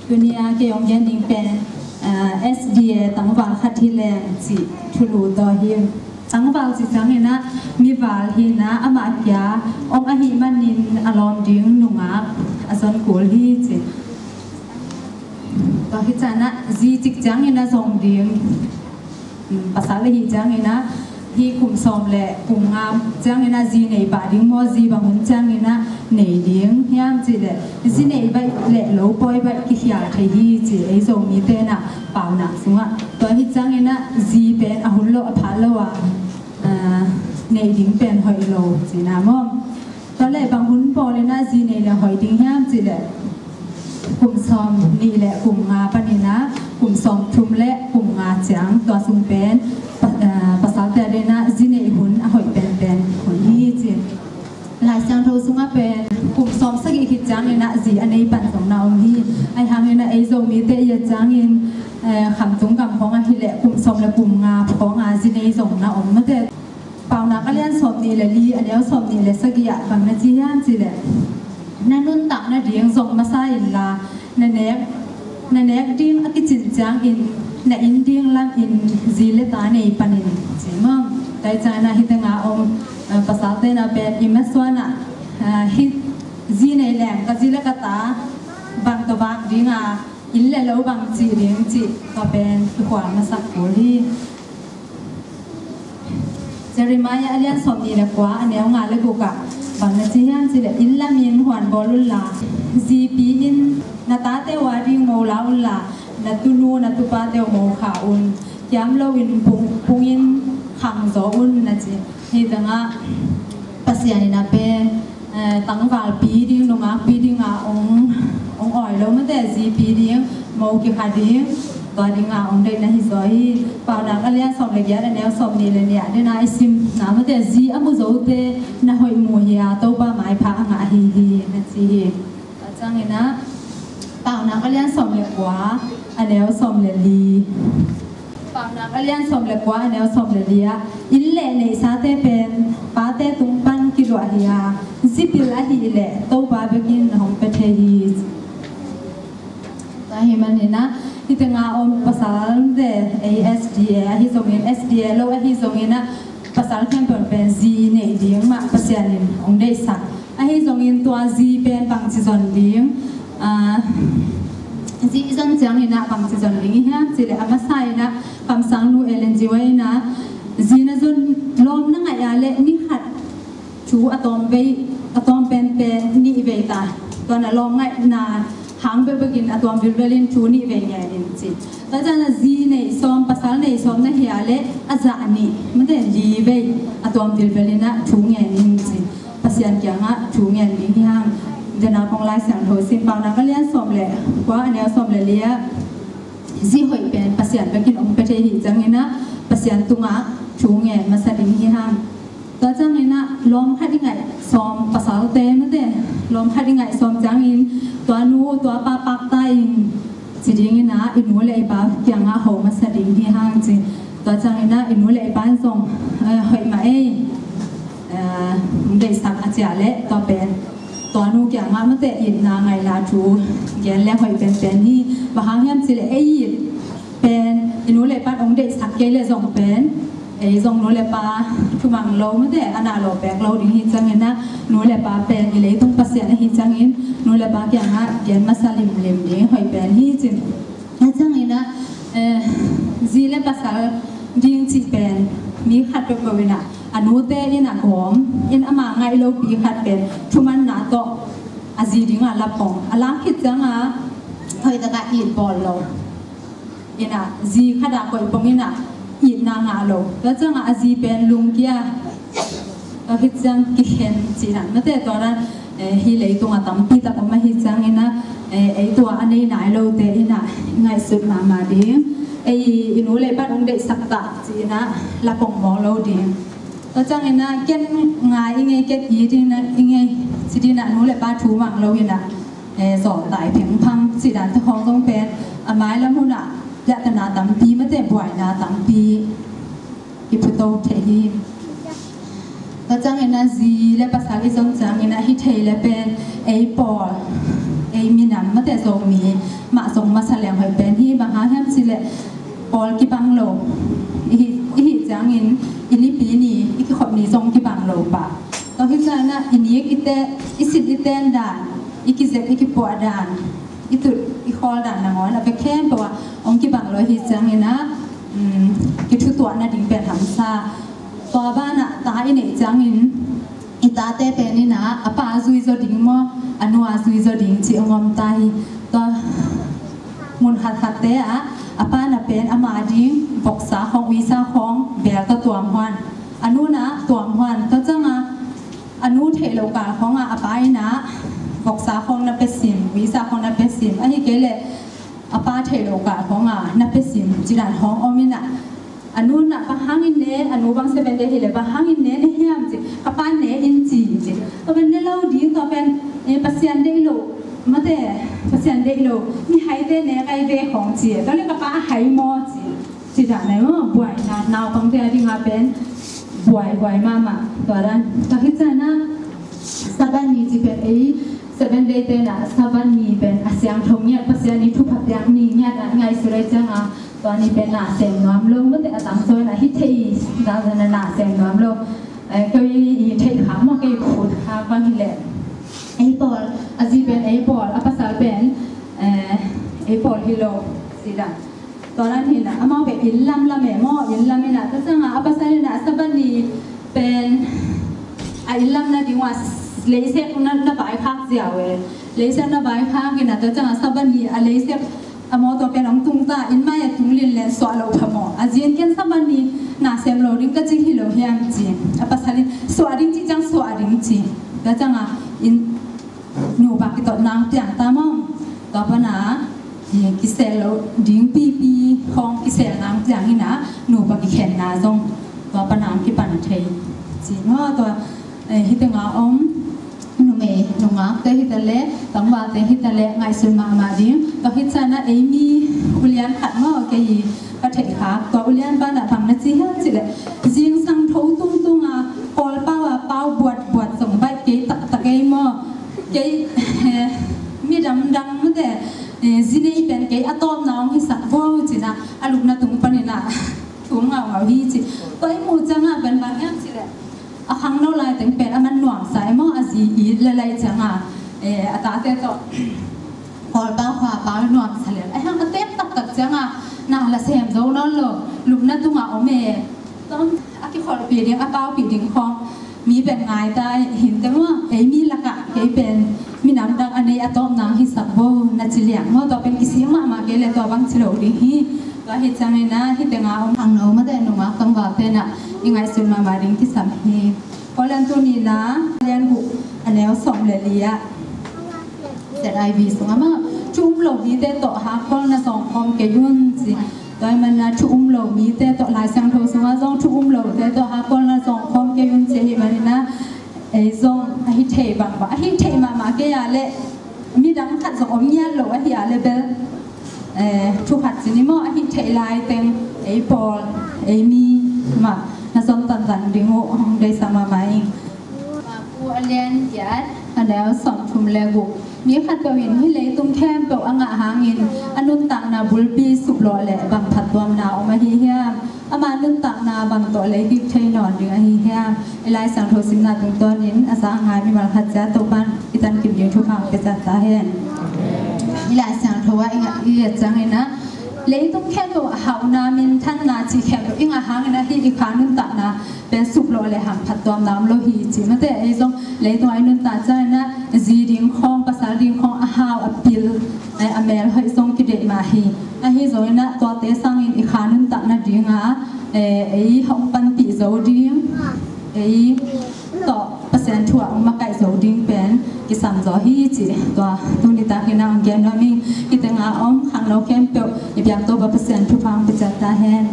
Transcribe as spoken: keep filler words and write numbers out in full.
Tuni-a kei hong gen ding pen, ah, S D A tangval khat hi leng cih thulu tawh hi. Tangval cih ciangin ah mival hi-in ah amah kia om ahih manin a lawm ding nungak a zon kul hi ci. Tua hi ciangin ah zi cih ciangin ah zong ding, um, pasal ahih ciangin ah hih kum sawm le kum nga ciangin ah zi nei pah ding maw, zi bang hun ciangin ah nei ding hiam cih leh zi nei baih le lo pawi baih kikhial thei hi ci ei Zomite in ah paunak sungah. Tua hi ciangin ah zi pen a hun lo a phat lo a, ah, nei ding pen hoih lo cihna maw. Tua leh bang hun pawl in ah zi nei leh hoih ding hiam cih leh kum sawm nih le kum nga panin ah kum sawm thum le kum nga ciang, tua sung pen pa-, ah, pasalte adingin ah zi nei hun a hoih penpen hun hi ci. Lai Siangtho sungah pen kum sawm sagih khit ciangin ah zi a nei pan zong na om hi. Ahi hangin ah ei Zomite i et ciangin, eh, Khamtung gam khawng ahih leh kum sawm le kum nga khawng a zi nei zong na om mate. Paunak a lian sawm nih le li, a neu sawm nih le sagih ah bang na ci hiam cih leh, na nuntak nading zong masa inla, na nek, na nek ding a kicin ciangin na inn ding lamin zi le ta nei panin ci maw. Tua hi ciangin ah hih teng a om, eh, pasalte in ah pen i masuan ah, eh, hih zi nei leng ka zi le ka ta bang tawh vak ding a, inn le lo bang ci ding cih tua pen i khual masak kul hi. Jeremiah a lian sawm nih le kua, a neu nga le guk ah bang na ci hiam cih leh, inn lamin huan bawl unla, zipi in na tate uh ading mo la unla, na tunu na tupate uh mo kha un, kiam loin pung, pungin khang zaw un na ci. Hih teng ah Pasian in ah pen, eh, tangvalpi ding, nungakpi ding a hong, hong awi lo mate, zipi ding, mo kikha ding, tua ding a hong deih na hi zaw hi. Paunak a lian sawm le giat, a neu sawm nih le nih ah ding a i simna mate, zi a mu zote na hoih mu hi a, Topa maipha a ngah hi hi na ci hi. Tua ciangin ah Paunak a lian sawm le kua, a neu sawm le li. Paunak a lian sawm le kua, a neu sawm le li ah, inn le neihsate pen pate tung pan kiluah hi a, zipil ahih leh Topa bekin na hong pia thei hi. Tua ahih manin ah hih teng a om pasalte, ei S D A ahi zongin, S D A lo ahi zongin ah, pasal khempeuh pen zi neih ding mah Pasian in hong deihsak. Ahi zongin tua zi pen bangci zon ding, ah, zi i zon ciangin ah bangci zon ding i hiam cih leh, a masa in ah kamsangnu Ellen G. White in ah, zi na zon lawm na ngaih a leh ni khat thu a tawm vei, a tawm penpen nih vei ta, tua na lawm ngaihna hang bekbekin a tuam vilvelin thu nih vei ngen in ci. Tua ciangin ah zi neih sawm, pasal neih sawm na hi a leh a zah nih, mate, li vei a tuam vilvelin ah thu ngen in ci. Pasian kiangah thu ngen ding hi hang. Dena kong Lai Siangtho sim, Paunak a lian sawm le kua, a neu sawm le li ah, zi hoih pen Pasian bekin hong pia thei hi ciangin ah Pasian tungah thu ngen masa ding hi hang. Tua ciangin ah lawm khat i ngaih sawm, pasalte mate, lawm khat i ngaih sawm ciangin tua nu tua pa pakta in ci dingin ah i nu le i pa kiangah ho masa ding hi hang ci. Tua ciangin ah i nu le i pa in zong, eh, hoih mah ei, eh, hong deihsak a ci a leh tua pen tua nu kiangah mate itna ngaih la thu gen le hoih penpen hi. Bang hang hiam cih leh ei it pen i nu le i pa in hong deihsak kei leh zong pen ei zong nu le pa thumang lo mate, a na lo pek lo ding hi ciangin ah, nu le pa pen i leitung pasian ahi ciangin nu le pa kiangah gen masa limlim ding hoih pen hi cin. Tua ciangin ah, eh, zi le pasal ding cih pen mi khat peuhpeuh in ah, a nute in ah gawm in ama ngaih lopi khat pen thumanna tawh a zi dingah lapong a lang khit ciangah hoih takah it bawl lo. In ah zi khat ah koih pong in ah itna ngah lo. Tua ciangah a zi pen lungkia, tua khit ciang kikhen cih dan mate, tua dan, eh, hih leitung a tampi tak om ahi ciangin ah, eh, ei tua a nei nai lote in ah i ngaihsut mahmah ding. Ei i nu le i pa in hong deihsak ta ci-in ah lapong mawk lo ding. Tua ciangin ah ken ngai i ngei, ken it i ngei ci-in ah nu le pa thu mang lo in ah, eh, zawltai phengphang cih dan te khawng zong pen a mailam hun ah piahtana tampi mate, buaina tampi i phuto thei hi. Tua ciangin ah zi le pasal i zon ciangin ah hih thei le pen ei pawl, Ei minam mate Zomi mah zong masa leng hoih pen hi, bang hang hiam cih leh pawl kibang lo. I hih, i hih ciangin i nipi ni, i kikhop ni zong kibang lo pah. Tua hi ciangin ah i nik i te, i sit i ten dan, i kizep i kipuah dan, i tut i khawl dan nangawn a bek khempeuh ah hong kibang lo hi ciangin ah, um, kithutuah nading pen hamsa. Tua banah ta i neih ciangin i tate pen in ah a pa zui zaw ding maw, a nu a zui zaw ding cih hong om ta hi. Tua mun khatkhatte ah a pa na pen ama ding voksa khawng, uisa khawng beel tawh tuam huan, a nu na tuam huan. Tua ciangin a nu theih loh kal khawngah a pa in ah voksa khawng na pia sim, uisa khawng na pia sim, ahih kei leh a pa theih loh kal khawngah na pia sim cih dan khawng om in ah, a nu na bang hangin ne, a nu bang Seven Day hi leh bang hangin ne na hiam ci, ka pa ne in ci ci. Tua pen ne lo ding, tua pen, eh, Pasian deih lo mate, Pasian deih lo mihaite ne kai ve khawng ci. Tua leh ka pa a hai maw ci. Cih dan ahi maw, buaina, naupangte a dingah pen buai, buai mahmah. Tua dan, tua hi ciangin ah Sabbath ni cih pen ei Seven Day te in ah Sabbath ni pen a siangtho ngiat, Pasian i thupha piak ni ngiat a ngaihsut ahih ciangin ah, tua ni pen na sem nuam lo mate, a tamzaw in ah hi thei, tua zan ah na sem nuam lo. Eh, kei i theih khak maw, kei i phut khak bang hi leh, ei pawl, a zi pen ei pawl, a pasal pen, eh, ei pawl hi lo, cih dan. Tua dan hi in ah, amau pen inn lam lam e maw, inn lam in ah, tua ciangin ah a pasal in ah Sabbath ni pen a inn lam nading uh ah leisek na, na vaikhak ziau e. Leisek na vaikhak in ah, tua ciangin ah Sabbath ni a leisek a mawtaw pen hong tung ta, inn mai a tung lin leh suah loh phamawh. A zi in ken Sabbath ni na sem lo ding ka ci hi lo hiam ci. A pasal in suah ding cih ciang suah ding ci. Tua ciangin ah inn nupa kitot nang piang ta maw. Tua pan ah, eh, kisel lo ding pipi khawng kisel nang piang in ah, nupa kikhenna zong tua pan ah kipan thei ci maw. Tua, eh, hi tengah om numei nungakte hi ta leh, tangvalte hi ta leh, ngaihsun mahmah ding. Tua hi ciangin ah ei mi ulian khat maw, kei ka theih khak, tua ulian banah bang na ci hiam cih leh, zingsang tho tungtung a, Kawlpau a pau buatbuat zong baih kei taktak ei maw. Kei, eh, mi damdang mate, eh, zi nei pen kei a tawpna hong hisak vo ci in ah, a lupna tung pan in ah thum ngaungau hi ci. Tua i muh ciangin ah pen bang hiam cih leh, a khangno lai teng pen a man nuamsa e maw, a zi it lel ahih ciangin ah, eh, a tate tawh Kawlpau khua pau nuamsa lel. Ahih hang a teek taktak ciangin ah na la sem zo nawn lo, lupna tungah om e. Tua a kikholhpih ding, a paupih ding khawng mi pen ngai ta hi inteh maw. Ei mi lakah kei pen minam dang a nei a tawpna hong hisak vo na ci liang maw. Tua pen kisik mahmah kei leh tua bang ci lo ding hi. Tua hi ciangin ah hi tengah om khangno mate nungak tangvalte in ah i ngaihsun mahmah ding kisam hi. Korin tuni na lian guk a neu sawm le li ah Z I V sungah maw, thu um lo mite tawh hakkawlna zawngkhawm kei un ci. Tua ahih manin ah thu um lo mite tawh, Lai Siangtho sungah zong thu um lote tawh hakkawlna zawngkhawm kei un ci ahih manin ah, ei zong a hi thei bangbang, a hi thei mahmah kei a leh, midang khat zong om ngiat lo ahi a leh bel, eh, thu khat ci ni maw, a hi thei lai teng ei pawl, ei mi mah na zon tantan ding uh hong deihsak mahmah ing. Pu a lian giat a neu sawmthum le guk. Mi khatpeuh in hih leitung khempeuh a ngah hangin a nuntakna bulpi suplawh leh bang phattuamna om ahi hiam? Ama nuntakna bang tawh leikik thei nawn ding ahi hiam? I Lai Siangtho simna tungtawnin a za a ngai mimal khat ciat Topa'n i tankim ding thupha hong pia ciat ta hen. I Lai Siangtho ah i ngah, i et ciangin ah, leitung khempeuh ah hauhna, minthanna cih khempeuh i ngah hangin ah hih i kha nuntakna pen suplawh leh hang phattuamna om lo hi ci. Mate ei zong leitung ah i nuntak ciangin ah zi ding khawng, pasal ding khawng a hau, a pil, eh, a mel hoih zong kideih mah hi. Ahi zongin ah tuate sangin i kha nuntak nadingah, eh, ei hong panpih zo ding, ei tawh Pasian thu ah hong makaih zo ding pen kisam zaw hi ci. Tua tuni takin ah hong gen nuam ing. Hih tengah om khangno khempeuh i biak Topa Pasian thupha hong pia ciat ta hen.